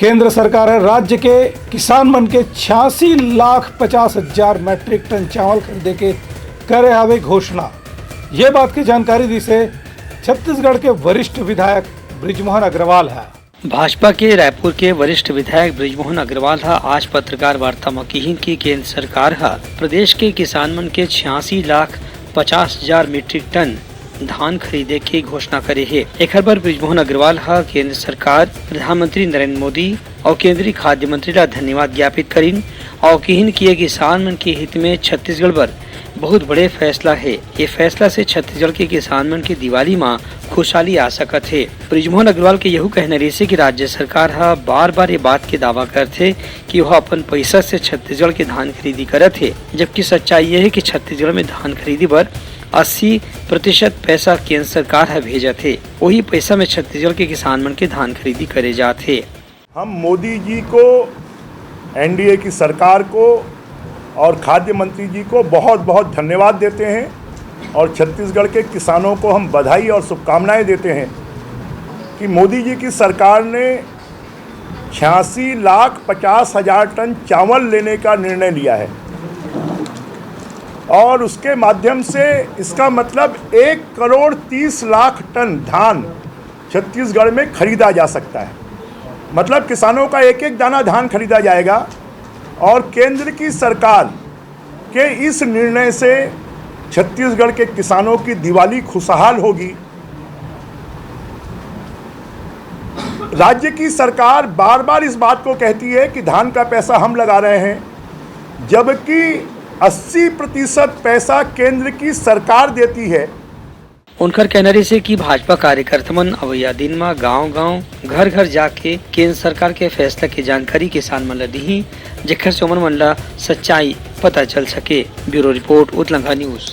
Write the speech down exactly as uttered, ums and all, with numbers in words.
केंद्र सरकार ह राज्य के किसान मन के छियासी लाख पचास हजार मीट्रिक टन चावल खरीदे के करे हावे घोषणा। ये बात के जानकारी दिस हे छत्तीसगढ़ के वरिष्ठ विधायक बृजमोहन अग्रवाल ह। भाजपा के रायपुर के वरिष्ठ विधायक बृजमोहन अग्रवाल ह आज पत्रकार वार्ता म किहिन कि केंद्र सरकार ह प्रदेश के किसान मन के छियासी लाख पचास हजार मीट्रिक टन धान खरीदे के घोषणा करे हे। एखर बर बृजमोहन अग्रवाल ह केंद्र सरकार, प्रधानमंत्री नरेंद्र मोदी अउ केंद्रीय खाद्य मंत्री ला धन्यवाद ज्ञापित करिन अउ किहिन कि ये किसान मन के हित में छत्तीसगढ़ बर बहुत बड़े फैसला हे। ये फैसला से छत्तीसगढ़ के किसान मन के दिवाली म खुशहाली आ सकत हे। बृजमोहन अग्रवाल के यहू कहना रहिसे कि राज्य सरकार ह बार-बार ये बात के दावा करथे कि वह अपन पैसा से छत्तीसगढ़ के धान खरीदी करत हे, जबकि सच्चाई ये हे कि छत्तीसगढ़ में धान खरीदी बर अस्सी प्रतिशत पैसा केंद्र सरकार ह भेजत हे। वही पैसा में छत्तीसगढ़ के किसान मन के धान खरीदी करे जात हे। हम मोदी जी को, एनडीए की सरकार को और खाद्य मंत्री जी को बहुत बहुत धन्यवाद देते हैं और छत्तीसगढ़ के किसानों को हम बधाई और शुभकामनाएं देते हैं कि मोदी जी की सरकार ने छियासी लाख पचास हजार टन चावल लेने का निर्णय लिया है और उसके माध्यम से इसका मतलब एक करोड़ तीस लाख टन धान छत्तीसगढ़ में खरीदा जा सकता है। मतलब किसानों का एक एक दाना धान खरीदा जाएगा और केंद्र की सरकार के इस निर्णय से छत्तीसगढ़ के किसानों की दिवाली खुशहाल होगी। राज्य की सरकार बार बार इस बात को कहती है कि धान का पैसा हम लगा रहे हैं, जबकि अस्सी प्रतिशत पैसा केंद्र की सरकार देती है। उनकर कहना रहिसे कि भाजपा कार्यकर्ता मन अवइया दिन म गांव-गांव, घर-घर जाके केंद्र सरकार के फैसला के जानकारी किसान मन ल दिही, जेखर से ओमन मन ल सच्चाई पता चल सके। Bureau report, Utlangha news.